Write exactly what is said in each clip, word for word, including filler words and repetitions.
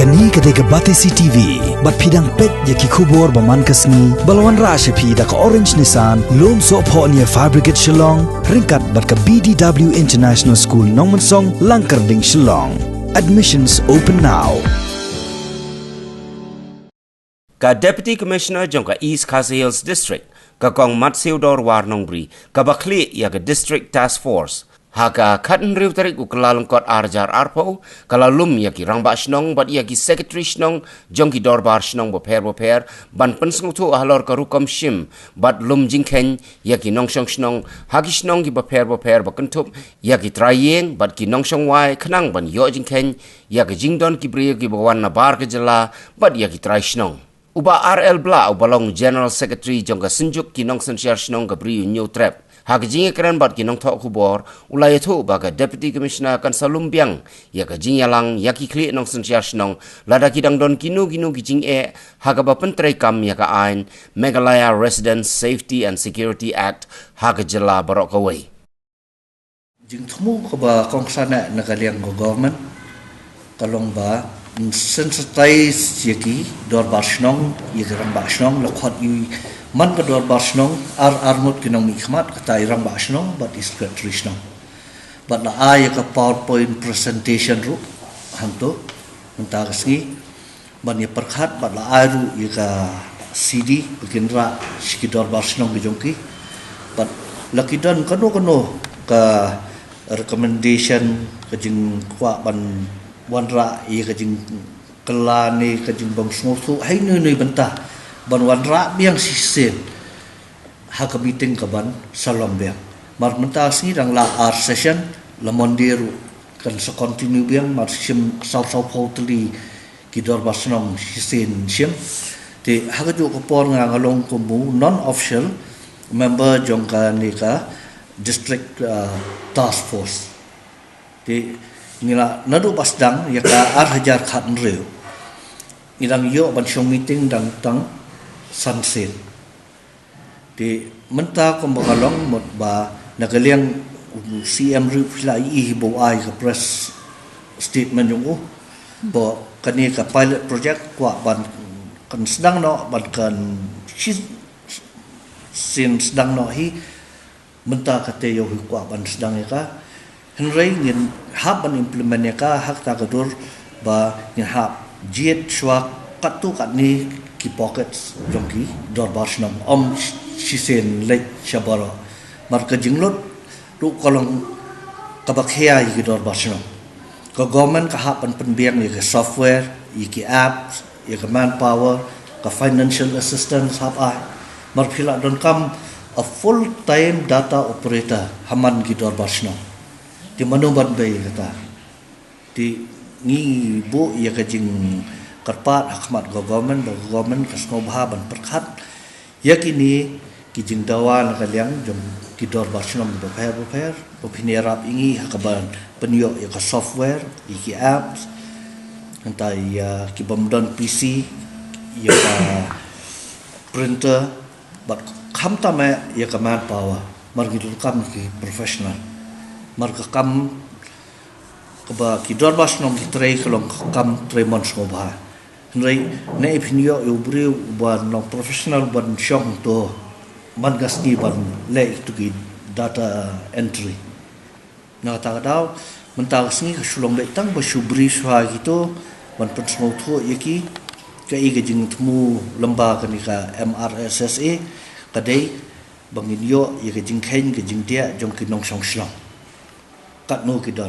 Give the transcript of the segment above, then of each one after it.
Kane ka dei ka Batesi T V, bad phi dang peit ïa ki khubor ba man ka sngi, ba la wanrah sha phi da ka Orange Nissan, Lumsohphoh near Fire Brigade Shillong, ryngkat bad ka B D W International School Nongmensong, Langkyrding, Shillong. Admissions open now. Ka Deputy Commissioner jong ka East Khasi Hills District, ka Kong Matsiew Dorwar Nongbri, kaba khlieh ïa ka District Task Force, ha ka khathynriew tarik u Kyllalyngkot arhajar arphew, ka la lum ïa ki rangbah shnong bad ïa ki secretary shnong jong ki dorbar shnong bapher bapher, ban pynsngewthuh halor ka rukom shim bad lum jingkheiñ ïa ki nongshong shnong ha ki shnong kiba pher bapher, ba kynthup ïa ki trai ïing bad ki nongshong wai, khnang ban ïoh jingkheiñ ïa ka jingdon ki briew kiba wan nabar ka jylla bad ïa ki trai shnong. U Bah R L Blah, uba long General Secretary jong ka Synjuk ki Nongsynshar Shnong ka Bri u Hynñiewtrep, ha ka jingïakren bad ki nongthoh khubor, u la ïathuh ba ka Deputy Commissioner kan sa lum biang ïa ka jingïalang ïa ki khlieh nongsynshar shnong, lada ki dang don kino kino ki jingeh ha kaba pyntreikam ïa ka aiñ Meghalaya Residents Safety and Security Act ha ka jylla baroh kawei. Jingthmu kaba kongsan na ka liang ka government ka long ba sensitize ïa ki dorbar shnong, ïa ki rangbah shnong, la khot ïa u man ka dorbar shnong, ar ar ngut ki nongmihkhmat, kata i rangbah shnong bad i secretary shnong. Bad la ai ïa ka PowerPoint presentation ruh hangto mynta ka sngi, ban ïa pyrkhat bad la ai ruh ïa ka C D ba kin rah sha ki dorbar shnong ki jong ki. Bad la ki don kano kano ka recommendation, ka jingkwah ban wanrah ïa ka jingkylla ne ka jingbym sngewthuh ha ine i bynta, ban wanrah biang shisien ha ka meeting kaban sa long biang. Mar mynta ka sngi dang la ar session, la Monday ruh kan sa continue biang, mar shim saw saw phew tylli ki dorbar shnong shisien shim. Te ha kajuh ka por nga, nga long kum u non official member jong kane ka district, uh, task force. Te ngi la, naduh ba sdang ïa ka arhajar khathynriew, ngi dang ïoh ban shong meeting dang tang san sien. Te mynta kumba ka long, mut ba na ka liang u C M ruh phi la ïohi ba u ai ka press statement jong u ba kane ka pilot project kwah ban kan sdang noh, ban kan shisien sdang noh hi. Mynta kata ïohi kwah ban sdang ïa ka. Hynrei ngin hap ban implement ïa ka ha kata ka dur ba ngin hap jied shuwa katto katne ki pockets jong ki dorbar shnong, ym shisien leit sha baroh. Mar ka jinglut ruh ka long kaba khia ïa ki dorbar shnong. Ka government ka hap ban pynbiang ïa ka software, ïa ki apps, ïa ka manpower, ka financial assistance hap ai. Mar phi la donkam a full time data operator ha man ki dorbar shnong. Te mano ban bei kata? Te ngi buh ïa ka jingkyrpad ha khmat ka government, ba ka government ka sngewbha ban pyrkhat ïa kine ki jingdawa na ka liang jong ki dorbar shnong bapher bapher, ba phin ïarap ïa ngi ha kaban pynïoh ïa ka software, ïa ki apps, hangta ïa ki bym don P C, ïa ka printer, bad khamtam eh ïa ka manpower, mar ngi donkam ki professional. Mar ka kam kaba ki dorbar shnong ki trei ka long ka kam trei mon sngewbha. Hynrei ne phin ïoh ïa u briew uba long professional ban shong to, man ka sngi ban leh ïa kito ki data entry. Na kata ka daw, mynta ka sngi ka shu long beit tang ba shu brief shuwa ïa kito, ban pynsngewthuh ïa ki. Kaei ka jingthmu lyngba kane ka M R S S A, ka dei ba ngin ïoh ïa ka jingkheiñ ka jingdiah jong ki nongshong shnong katno ki don.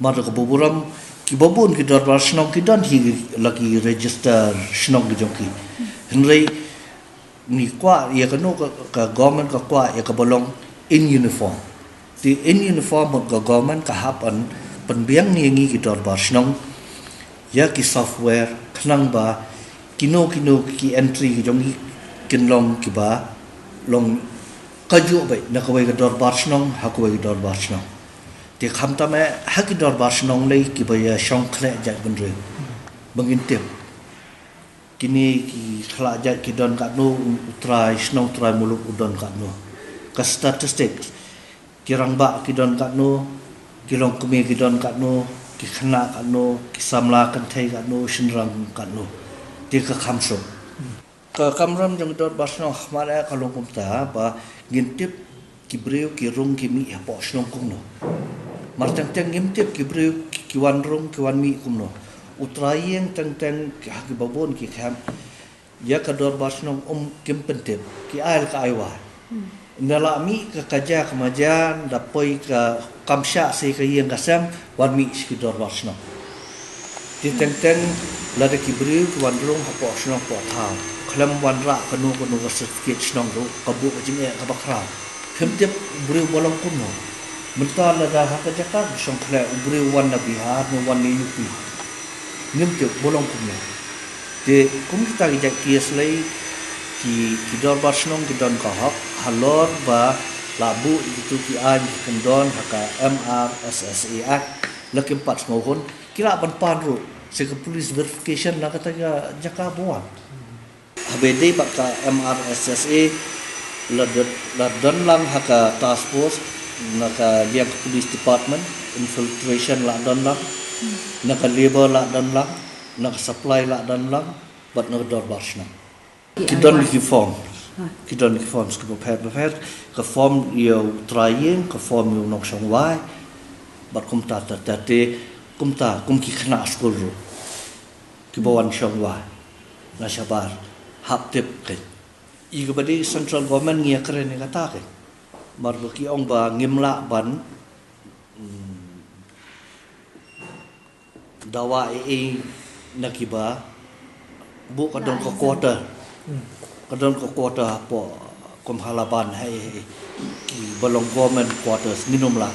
Mar kaba burom, kiba bun ki dorbar shnong ki don hi la ki register shnong ki jong ki. Hynrei ngi kwah ïa kano ka, ka government ka kwah ïa kaba long in uniform. Te in uniform mut ka government ka hap ban pynbiang ïa ngi ki dorbar shnong ïa ki software, khnang ba kino kino ki entry ki jong ngi kin long kiba long kajuh beit na kawei ka dorbar shnong ha kawei ka dorbar shnong. Te khamtam eh ha ki dorbar shnong lei kiba ïa shong khleh jaitbynriew, ba ngin tip kine ki khlad jait ki don katno, u trai shnong trai muluk u don katno. Ka statistics, ki rangbah ki don katno, ki longkmie ki don katno, Ki khynnah katno, ki samla kynthei katno, shynrang katno. Te ka kham suk. Ka kamram jong ki dorbar shnong ha khmat eh ka long kumta ba ngin tip ki briew ki rung ki mih hapoh shnong kumno. Mar teng teng ngim tip ki briew ki, ki wan rung ki wan mih kumno. U trai ïing teng teng ki ha kiba bun ki khlem. Ïa ka dorbar shnong um kim pyntip, ki ai la ka ai wai. Ynda la mih ka, ka jia ka majia, da poi ka kam shah sha ka ïing ka sem, wan mih sha ki dorbar shnong. Te teng teng lada ki briew ki wan rung hapoh shnong hapoh thaw, khlem wanrah kano kano ka certificate shnong ruh, ka buh ka jingeh kaba khraw. Phim tip u briew ba long kumno. Mynta lada ha ka jaka ba shong khleh u briew wan na Bihar ne wan na U P, ngim tip ba long kumno. Te kum kita ki jait case lei, ki, ki dorbar shnong ki don ka hok halor ba la buh ïa kito ki aiñ ki kyndon ha ka M R S S A Act, la kim pat sngewhun, ki lah ban pan ruh sha ka police verification na kata ka jaka ba wan. Haba ïadei bad ka M R S S A, la don, la don lang ha ka task force, na ka liang ka police department, infiltration la don lang, na ka labour la don lang, na ka supply la don lang, bad na ka dorbar shnong. Ki don ki form. Ki don ki form kiba pher ba pher. Ka form ïa u trai ïing, ka form ïa u nongshong wai. Bad kumta ta ta te, kumta, kum ki khynnah skul ruh. Kiba wan shong wai na shabar, hap tip kein. Ïa kaba dei central government ngi ïa kren ïa kata kein. Mar ba ki ong ba ngim lah ban, mm, dawa ei ei na kiba buh ka don ka quarter. Ka don ka quarter hapoh kum ha Laban ha ei ei. Kiba long government quarters ngin ym lah.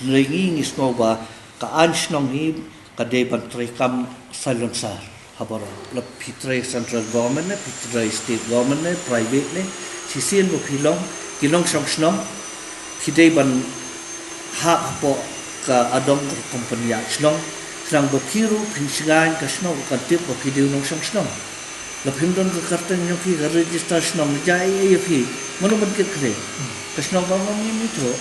Hynrei ngi ngi sngew ba ka aiñ shnong hi ka dei ban treikam silencer ha baroh. La phi trei central government ne, phi trei state government ne, private ne, shisien ba phi long ki nongshong shnong, phi dei ban hap hapoh ka adong ka company act shnong, khnang ba phi ruh phin shngaiñ ka shnong ruh kan tip ba phi dei u nongshong shnong. La phim don ka kyrteng jong phi ka register shnong, jia ei ei ïa phi, mano ban kit khlieh? Ka shnong ka ngam ngim ithuh.